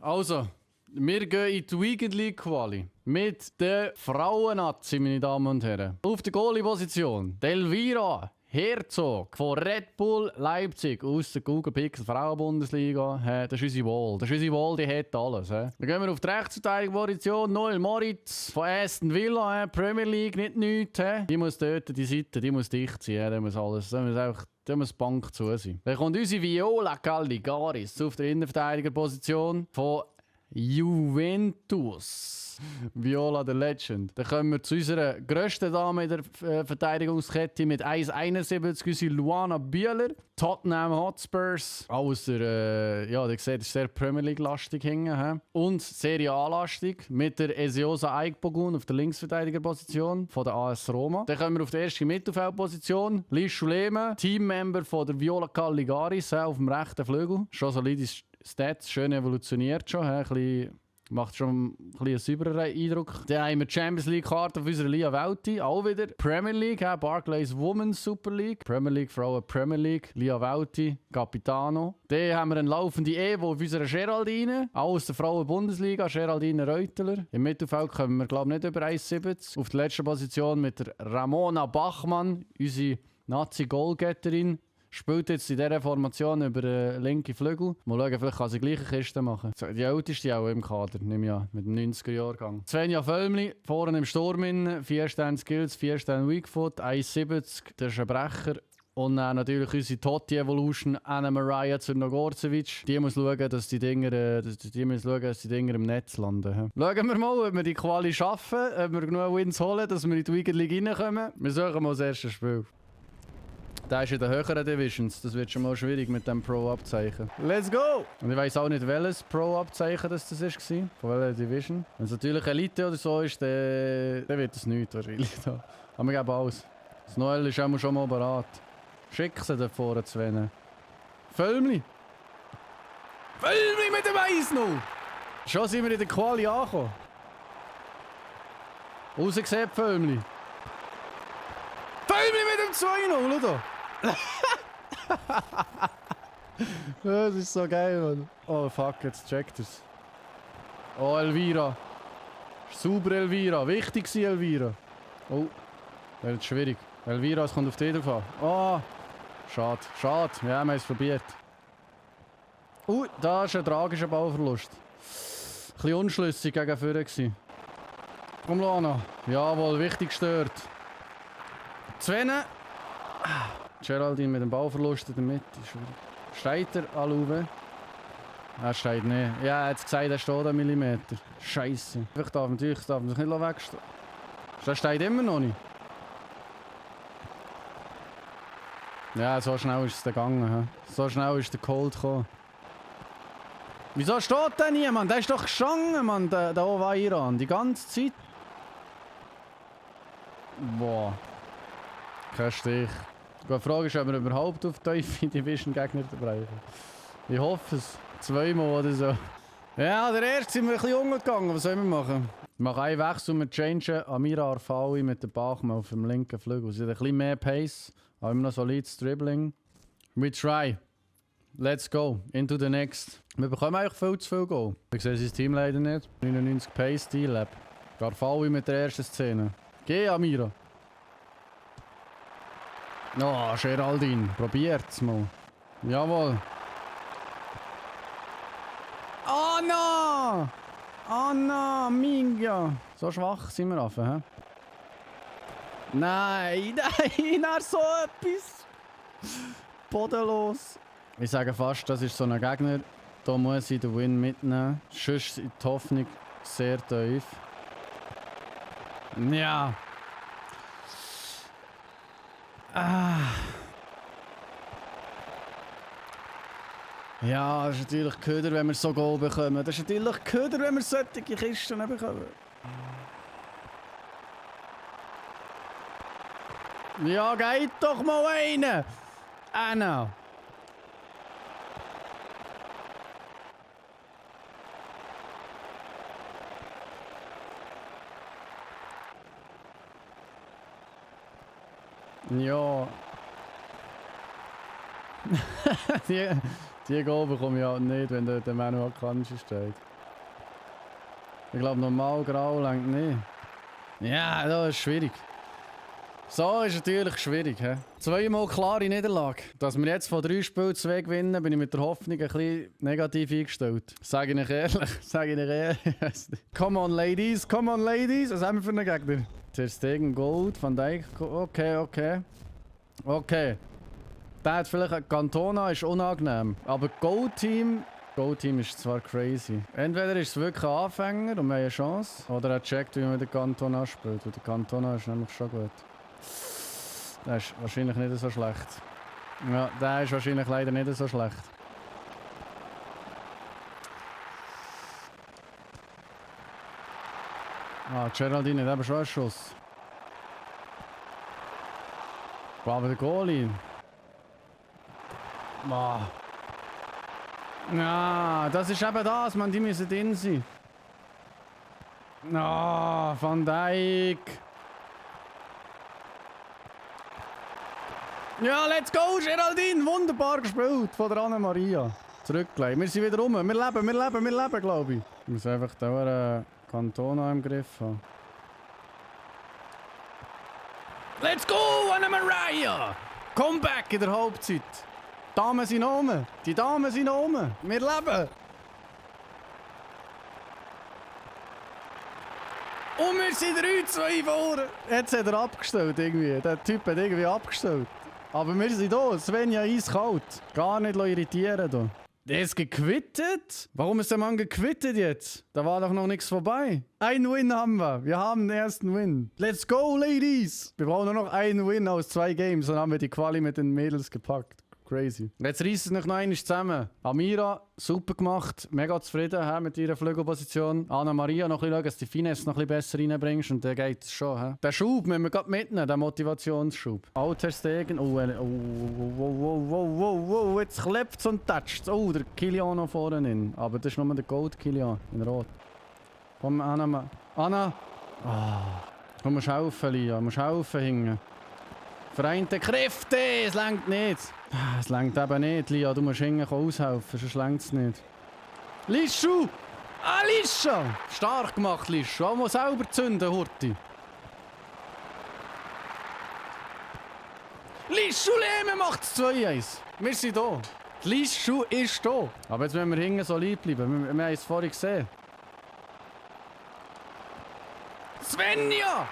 Also, wir gehen in die Weekend League Quali mit der Frauen-Nazi, meine Damen und Herren. Auf der Goalie-Position Delvira Herzog von Red Bull Leipzig aus der Google Pixel Frauenbundesliga. Das ist unsere Wall. Das ist unsere Wall, die hat alles. Dann gehen wir auf die Rechtsverteidigung-Position. Noel Moritz von Aston Villa, Premier League, nicht nichts. Die muss dort, die Seite, die muss dicht sein. Da muss alles, da muss die Bank zu sein. Dann kommt unsere Viola Calligaris auf der Innenverteidiger-Position von Juventus. Viola the Legend. Dann kommen wir zu unserer grössten Dame in der Verteidigungskette mit 1,71, unsere Luana Bieler. Tottenham Hotspurs. Aus der, ja, ihr seht, ist sehr Premier League-lastig hängen. Und Serie A-lastig mit der Esiosa Aigbogun auf der Linksverteidigerposition von der AS Roma. Dann kommen wir auf die erste Mittelfeldposition. Lies Schuleme, Teammember von der Viola Calligaris auf dem rechten Flügel. Schon solide Stats, schön evolutioniert schon. Ein bisschen, macht schon einen saubereren Eindruck. Dann haben wir die Champions League-Karte auf unserer Lia Welti. Auch wieder Premier League, Barclays Women's Super League. Premier League Frauen Premier League. Lia Welti, Capitano. Dann haben wir eine laufende Evo auf unserer Geraldine. Auch aus der Frauen-Bundesliga, Geraldine Reuteler. Im Mittelfeld kommen wir, glaube ich, nicht über 1,70. Auf der letzten Position mit der Ramona Bachmann, unsere Nazi-Goalgetterin. Spielt jetzt in dieser Formation über den linken Flügel. Mal schauen, vielleicht kann sie die gleiche Kiste machen. Die älteste auch im Kader, nehme ich an, mit dem 90er-Jahrgang. Svenja Völmli, vorne im Sturm, 4 Sterne Skills, 4 Sterne Weakfoot, 1,70, der ist ein Brecher. Und dann natürlich unsere Totti Evolution, Anna-Maria Zurnogorcevic. Die muss schauen, dass die Dinger im Netz landen. Schauen wir mal, ob wir die Quali schaffen, ob wir genug Wins holen, dass wir in die Weekend League reinkommen. Wir suchen mal das erste Spiel. Der ist in den höheren Divisions. Das wird schon mal schwierig mit dem Pro-Abzeichen. Let's go! Und ich weiss auch nicht, welches Pro-Abzeichen das war. Von welcher Division. Wenn es natürlich Elite oder so ist, dann wird es nichts wahrscheinlich. Aber wir geben alles. Das Noel ist auch schon mal bereit. Schick sie da vorne zu Sven. Völmli! Völmli mit dem 1-0! Schon sind wir in der Quali angekommen. Rausgesehen, Völmli. Völmli mit dem 2-0, oder? Das ist so geil, Mann. Oh fuck, jetzt checkt es. Oh, Elvira. Super, Elvira. Wichtig war Elvira. Oh, das ist schwierig. Elvira, es kommt auf die drauf an. Oh, schade. Schade. Ja, wir haben es probiert. Da ist ein tragischer Ballverlust. Ein bisschen unschlüssig gegen vorne gewesen. Komm, Lana. Jawohl, wichtig gestört. Svenne. Geraldine mit dem Ballverlust in der Mitte. Steht er, Aluve? Er steht nicht. Ja, er hat gesagt, er steht einen Millimeter. Scheiße. Ich darf natürlich nicht wegstehen. Der steht immer noch nicht. Ja, so schnell ist es gegangen. So schnell ist der Cold gekommen. Wieso steht da niemand? Der ist doch gestanden, Mann, der Iran. Die ganze Zeit. Boah. Kein Stich. Die Frage ist, ob wir überhaupt auf tiefe Division-Gegner brechen. Ich hoffe es. 2-mal oder so. Ja, der erste sind wir ein bisschen umgegangen. Was sollen wir machen? Wir machen einen Wechsel, wir changen Amira Arfawi mit der Bachmann auf dem linken Flügel. Sie hat ein bisschen mehr Pace, aber immer noch solides Dribbling. We try. Let's go. Into the next. Wir bekommen eigentlich viel zu viel Goal. Ich sehe sein Team leider nicht. 99 Pace, Stil-Lab. Arfawi mit der ersten Szene. Geh, Amira. Oh, Geraldine, probiert's mal. Jawohl. Oh no! Oh no, Minga! So schwach sind wir auf, hä? Nein, so etwas! Bodenlos! Ich sage fast, das ist so ein Gegner, da muss ich den Win mitnehmen. Sonst ist die Hoffnung sehr tief. Ja! Ja, das ist natürlich Köder, wenn wir so Goal bekommen. Das ist natürlich Köder, wenn wir solche Kisten bekommen. Ja, geht doch mal rein! Anna! Ja. die Goal bekomme ich halt nicht, wenn der Manuel Kanji steht. Ich glaube, normal grau langt nicht. Ja, das ist schwierig. So ist natürlich schwierig. He? Zweimal klare Niederlage. Dass wir jetzt von 3 Spielen 2 gewinnen, bin ich mit der Hoffnung ein bisschen negativ eingestellt. Sage ich nicht ehrlich. Sage ich nicht ehrlich. Come on, Ladies. Come on, Ladies. Was haben wir für einen Gegner? Ter Stegen, Gold, Van Dijk. Okay, okay. Okay. Der hat vielleicht ein Cantona, ist unangenehm. Aber Gold-Team ist zwar crazy. Entweder ist es wirklich ein Anfänger und wir haben eine Chance. Oder er checkt, wie man den Cantona spielt. Weil der Cantona ist nämlich schon gut. Der ist wahrscheinlich nicht so schlecht. Ja, der ist wahrscheinlich leider nicht so schlecht. Ah, Geraldine hat eben schon einen Schuss. Aber der Goalie. Boah. Ja, das ist eben das, man, die müssen drin sein. Ah, Van Dijk. Ja, let's go, Geraldine! Wunderbar gespielt von der Anna-Maria. Zurückgelegt. Wir sind wieder rum. Wir leben, glaube ich. Wir müssen einfach da Cantona im Griff haben. Let's go, Anna-Maria! Comeback in der Halbzeit. Die Damen sind oben. Die Damen sind oben. Wir leben. Und wir sind 3-2 vorne. Jetzt hat er abgestellt irgendwie. Der Typ hat irgendwie abgestellt. Aber wir sind hier. Svenja eiskalt. Gar nicht irritieren hier. Der ist gequittet? Warum ist der Mann gequittet jetzt? Da war doch noch nichts vorbei. Ein Win haben wir. Wir haben den ersten Win. Let's go, Ladies. Wir brauchen nur noch einen Win aus 2 Games. Dann haben wir die Quali mit den Mädels gepackt. Crazy. Jetzt reissen es noch einmal zusammen. Amira, super gemacht. Mega zufrieden mit ihrer Flügelposition. Anna-Maria, noch ein bisschen schauen, dass die Finesse noch ein bisschen besser reinbringst. Und der geht es schon. He? Der Schub müssen wir gerade mitnehmen, der Motivationsschub. Ter Stegen. Oh, jetzt klebt es und tätscht. Oh, der Kilian noch vorne hin. Aber das ist nur der Gold Kilian in Rot. Komm, Anna. Anna! Du musst helfen, Lia. Du musst helfen hingen. Vereinte Kräfte! Es langt nicht. Es langt eben nicht, Lia. Du musst hinten aushelfen, sonst langt es nicht. Lischu! Ah, Lischa! Stark gemacht, Lischu. Auch mal selber zünden, Hurti. Lischu Lehme macht es 2-1. Wir sind hier. Lischu ist hier. Aber jetzt müssen wir hinten so lieb bleiben. Wir haben es vorhin gesehen. Svenja!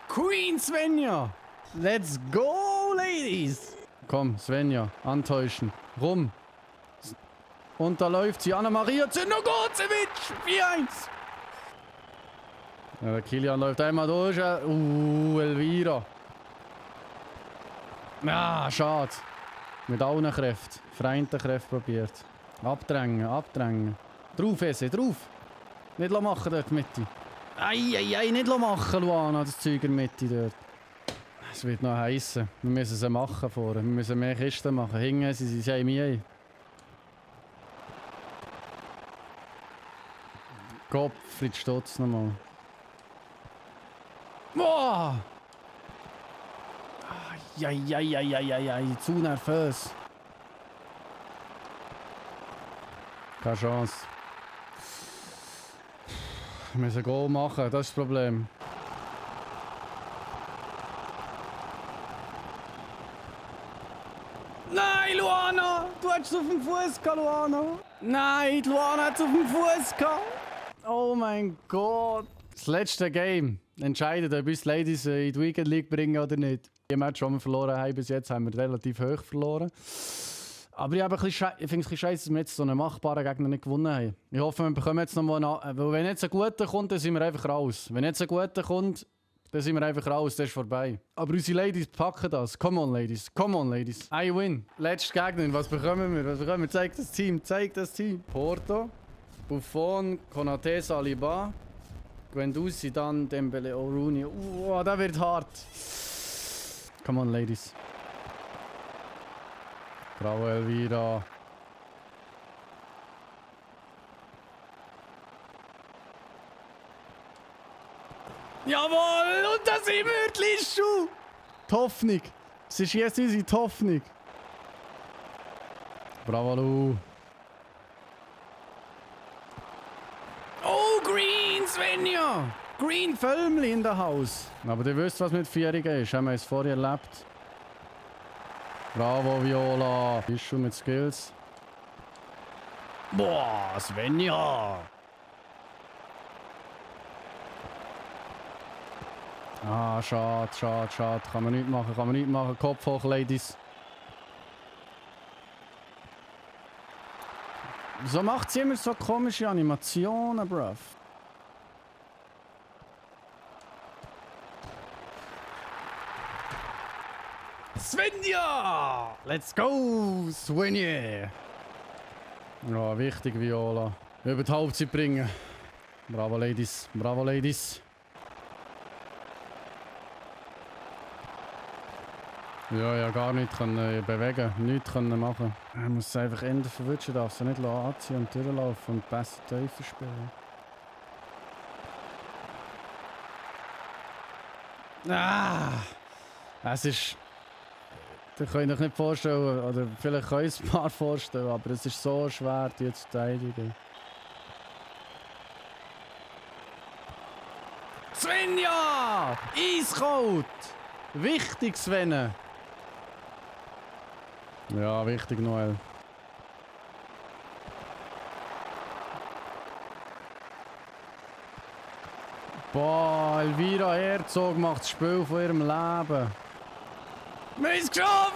Queen Svenja! Let's go, Ladies! Komm, Svenja, antäuschen. Rum. Und da läuft sie. Anna-Maria Zinogocevic! 4-1! Ja, der Kilian läuft einmal durch. Elvira. Ja, schade. Mit allen Kräften. Vereinten Kräften probiert. Abdrängen. Drauf, Esse, drauf! Nicht machen dort Mitte. Ei, nicht machen, Luana, das Zeug in der Mitte dort. Es wird noch heissen. Wir müssen sie machen vorher. Wir müssen mehr Kisten machen. Hingen sie sind mir. Gottfried Stotz nochmal. Boah! Ai, zu nervös. Keine Chance. Wir müssen Goal machen, das ist das Problem. Nein, Luana! Du hast es auf dem Fuß gehabt, Luana! Nein, Luana hat es auf dem Fuß gehabt! Oh mein Gott! Das letzte Game entscheidet, ob uns die Ladies in die Weekend League bringen oder nicht. Die Match, die wir verloren haben bis jetzt, haben wir relativ hoch verloren. Aber ich finde es ein bisschen scheiße, dass wir jetzt so einen machbaren Gegner nicht gewonnen haben. Ich hoffe, wir bekommen jetzt nochmal einen. Weil wenn jetzt ein guter kommt, dann sind wir einfach raus. Wenn jetzt ein guter kommt, dann sind wir einfach raus, das ist vorbei. Aber unsere Ladies packen das. Come on, Ladies. I win. Letzter Gegner, was bekommen wir? Zeig das Team. Porto, Buffon, Konate, Saliba, Guendouzi, dann Dembele, Rooney. Das wird hart. Come on, Ladies. Bravo, Elvira. Jawohl! Und da sind wir, die Lischu! Die Hoffnung. Es ist jetzt unsere Hoffnung. Bravo, Lu. Oh, Green, Svenja! Green Völmli in der Haus. Aber ihr wisst, was mit Vierungen ist. Haben wir es vorher erlebt. Bravo, Viola. Bist schon mit Skills. Boah, Svenja! Ah, schade, schade, schade. Kann man nichts machen, kann man nichts machen. Kopf hoch, Ladies. Wieso macht sie immer so komische Animationen, bruv? Svenja! Let's go, Svenja! Ja, wichtig, Viola. Über die Halbzeit bringen. Bravo, Ladies. Bravo, Ladies. Ja, gar nichts können bewegen, nichts können machen. Er muss es einfach Ende verwutschen, darf sie nicht anziehen und durchlaufen und besser tiefer spielen. Ah! Es ist... Das kann ich euch nicht vorstellen, oder vielleicht kann ich es mal vorstellen, aber es ist so schwer, die zu verteidigen. Svenja! Eiskalt! Wichtig, Sven! Ja, wichtig, Noel. Boah, Elvira Herzog macht das Spiel von ihrem Leben. Wir haben es geschafft!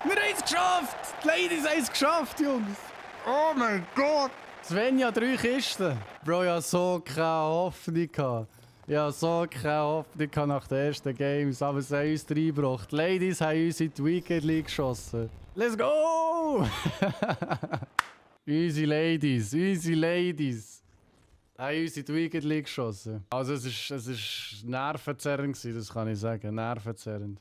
Wir haben es geschafft! Die Ladies haben es geschafft, Jungs! Oh mein Gott! Svenja, 3 Kisten! Bro, ich hatte so keine Hoffnung. Ich hatte so keine Hoffnung nach den ersten Games, aber sie haben uns reingebracht. Die Ladies haben uns in die Weekend League geschossen. Let's go! Unsere Ladies, unsere Ladies. Haben uns in die Weekend League geschossen. Also es ist nervenzerrend gewesen, das kann ich sagen. Nervenzerrend.